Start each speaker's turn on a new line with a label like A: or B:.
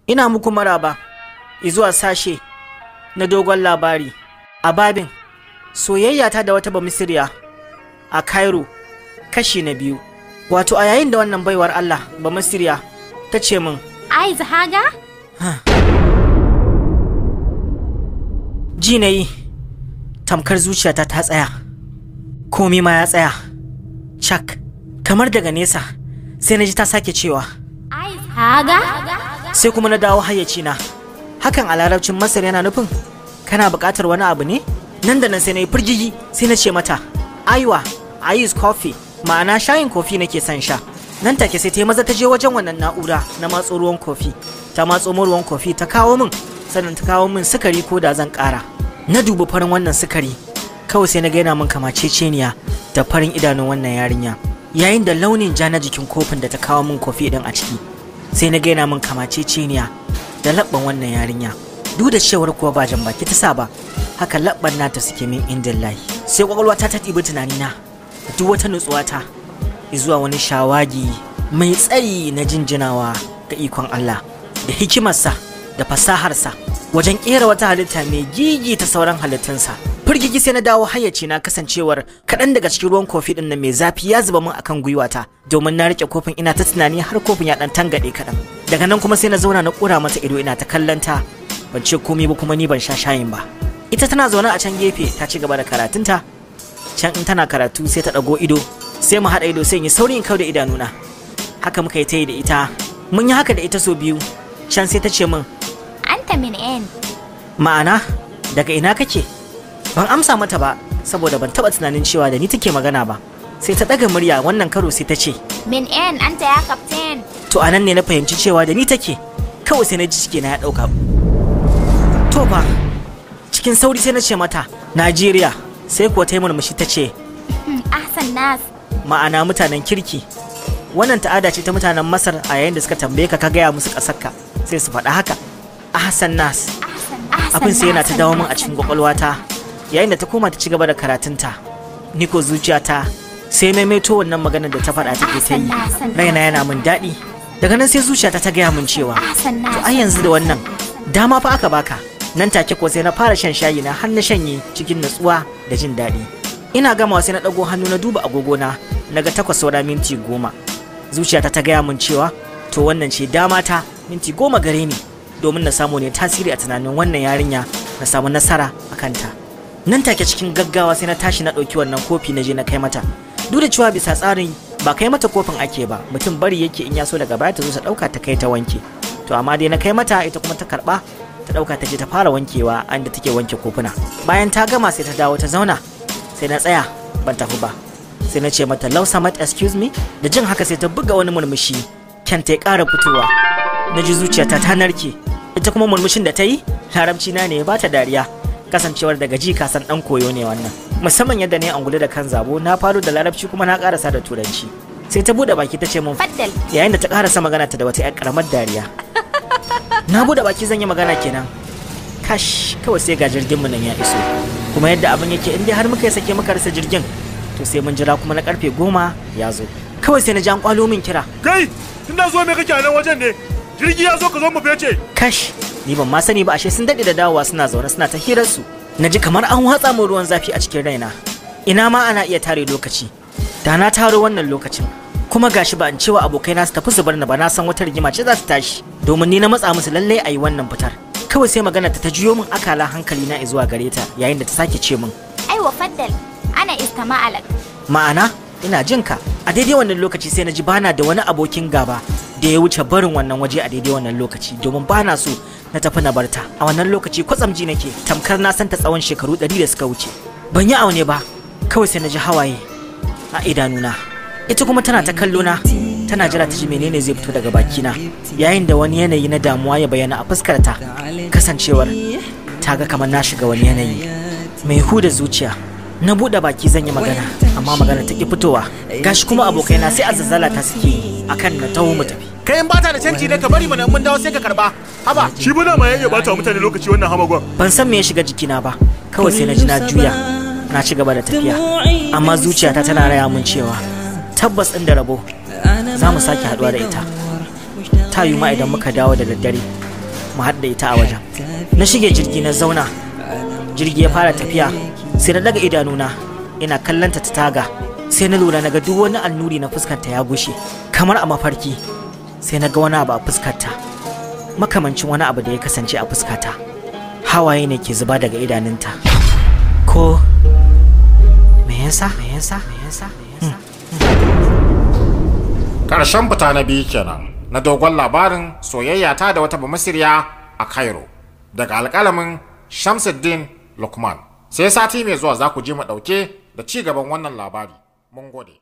A: Ina muku maraba izuwa sashe na dogon labari a babin soyayya ta da wata Bamisiriya a Cairo, kashi na 2. Wato a yayin da wannan baiwar Allah Bamisiriya ta ce min,
B: Ai Zahaga?
A: Ji na yi tamkar zuciyata ta tsaya, komi ma ya tsaya cak, kamar daga nesa sai na ji ta sake cewa,
B: Ai Zahaga?
A: Sai kuma na dawo hayyacina. Hakan a larabcin Masar yana nufin kana buƙatar wani abu ne? Nan da nan sai na yi firgigi, sai na ce mata, aiwa, I use coffee, ma'ana shayin kofi nake son sha. Nan take sai ta yi maza ta je wajen wannan na'ura na matso ruwan kofi, ta matso min ruwan kofi ta kawo min, sannan ta kawo min sukari ko da zan ƙara. Na dubi farin wannan sukari, kawai sai na ga yana min kamaceceniya da farin idanun wannan yarinya, yayin da launin ja na jikin kofin da ta kawo min kofi din a ciki, sai na ga yana min kamaceceniya da labban wannan yarinya. Duk da cewar kuwa ba jan baki ta sa ba, haka labban nata suke min indin layi. Sai kwakwalwata ta ɗibi tunanina da duk wata nutsuwata zuwa wani shawagi mai tsayi na jinjinawa ga ikon Allah da hikimarsa da fasaharsa wajen ƙera wata halitta mai gigita sauran halittunsa. Firgigi sai na dawo hayyaci na, kasancewar kaɗan daga cikin ruwan kofi ɗin nan mai zafi ya zuba min akan gwiwata, domin na riƙe kofin ina ta tunani har kofin ya ɗan tangaɗe kaɗan. Daga nan kuma sai na zauna na ƙura mata ido ina ta kallon ta, ban ce komai ba kuma ni ban sha shayin ba. Ita tana zaune a can gefe ta ci gaba da karatunta. Can in tana karatu sai ta ɗago ido, sai mu haɗa ido, sai in yi saurin kau da idanuna. Haka muka yi ta yi da ita. Mun yi haka da ita sau 2. Can sai ta ce min,
B: Anta min en.
A: Ma'ana daga ina kake? Ban amsa mata ba saboda ban taɓa tunanin cewa da ni take magana ba. Sai ta ɗaga murya wannan karo sai ta ce,
B: Min en anta ya captain.
A: To anan ne na fahimci cewa da ni take. Kawai sai na ji ciki na ya ɗauka. To fa, cikin sauri sai na ce mata, Najeriya. Sai kuwa ta yi murmushi ta ce,
B: Ahsan nas.
A: Ma'ana mutanen kirki. Wannan ta'ada ce ta mutanen Masar, a yayin da suka tambaye ka ka gaya musu ƙasarka sai su faɗa haka, Ahsan nas. Abin sai yana ta dawo min a cikin kwakwalwata yayin da ta koma ta ci gaba da karatunta. Ni ko zuciyata sai maimaito wannan maganar da ta faɗa take ta yi, raina yana min daɗi. Daga nan sai zuciyata ta gaya min cewa, to ai yanzu da wannan dama fa aka baka. Nan take ko sai na fara shan shayi na har na shanye cikin natsuwa da jin daɗi. Ina gamawa sai na ɗago hannu na duba agogona, na ga 7:50. Zuciyata ta gaya min cewa to wannan ce dama ta, minti 10 gare ni domin na samu ne tasiri a tunanin wannan yarinya, na samu nasara a kanta. Nan take cikin gaggawa sai na tashi na ɗauki wannan kofi na je na kai mata. Duk da cewa bisa tsarin ba kai mata kofin ake ba, mutum bari yake in ya so daga baya ta zo ta ɗauka ta kai ta wanke. To amma dai na kai mata, ita kuma ta karɓa ta ɗauka ta je ta fara wankewa inda take wanke kofuna. Bayan ta gama sai ta dawo ta zauna, sai na tsaya ban tafi ba. Sai na ce mata, Lau samat, excuse me. Da jin haka sai ta buga wani murmushi, kyanta ya ƙara fitowa. Na ji zuciyata ta narke. Ita kuma murmushin da ta yi, larabci na ne ya bata dariya, kasancewar daga ji kasan ɗan koyo ne wannan. Musamman yadda na yi angulu da kan zabo, na faro da larabci kuma na ƙarasa da turanci. Sai ta buɗe baki ta ce min,
B: Faddal.
A: Yayin da ta ƙarasa magana ta da wata 'yar ƙaramar dariya. Na buɗe baki zan yi magana kenan. Kash, kawai sai ga jirgin mu nan ya iso. Kuma yadda abin yake, in dai har muka yi sake muka rasa jirgin, to sai mun jira kuma na karfe 10 ya zo. Kawai sai na ji an kwalo min kira.
C: Kai, tun da zo me kake a nan wajen ne? Jirgi ya zo, ka zo mu fece.
A: Kash, ni ban ma sani ba, ashe sun daɗe da dawowa suna zaune suna ta hirar su. Na ji kamar an watsa min ruwan zafi a cikin raina. Ina ma ana iya tare lokaci. Da na taro wannan lokacin. Kuma gashi ba in cewa abokaina su tafi su bar ni ba, na san wata rigima ce za ta tashi. Domin ni na matsa musu lallai a yi wannan fitar. Kawai sai magana ta juyo min akala hankali na zuwa gare ta yayin da ta sake ce min,
B: Aiwa faddal, ana istama'alak.
A: Ma'ana ina jin ka. A daidai wannan lokaci sai na ji bana da wani abokin gaba da ya wuce barin wannan waje a daidai wannan lokaci, domin bana so na tafi na barta. A wannan lokaci kwatsam ji nake tamkar na san ta tsawon shekaru 100 da suka wuce. Ban yi aune ba, kawai sai na ji hawaye a idanuna. Ita kuma tana ta kallo na, tana jira ta ji menene zai fito daga bakina, yayin da wani yanayi na damuwa ya bayyana a fuskarta, kasancewar ta ga kamar na shiga wani yanayi mai huda zuciya. Na buɗe baki zan yi magana, amma magana ta ki fitowa. Gashi kuma abokaina sai azazzala ta suke yi akan na taho mu tafi.
D: Kai, in bata da canji ne ka bari mana, mun dawo sai ka karba. Haba.
C: Shi bana ma ya iya bata wa mutane lokaci wannan hamagon.
A: Ban san me ya shiga jikina ba, kawai sai na ji na juya na ci gaba da tafiya, amma zuciyata tana raya mun cewa tabbas ɗin da rabo za mu sake haɗuwa da ita. Ta yiwu ma idan muka dawo da daddare Mu haɗu da ita a wajen. Na shige jirgi na zauna. Jirgi ya fara tafiya, sai na daga idanuna ina kallonta ta taga. Sai na lura naga duk wani annuri na fuskanta ya gushe, kamar a mafarki. Sai na ga wani abu a fuskarta, makamancin wani abu da ya kasance a fuskata. Hawaye ne ke zuba daga idanunta. Ko me yasa? Me yasa? Me yasa? Me yasa?
D: Ƙarshen fita na biyu kenan na dogon labarin soyayya ta da wata Bamasiriya a Cairo, daga alƙalamin Shamsuddin Lukman. Sai sati mai zuwa za ku ji mu ɗauke da ci gaban wannan labari. Mun gode.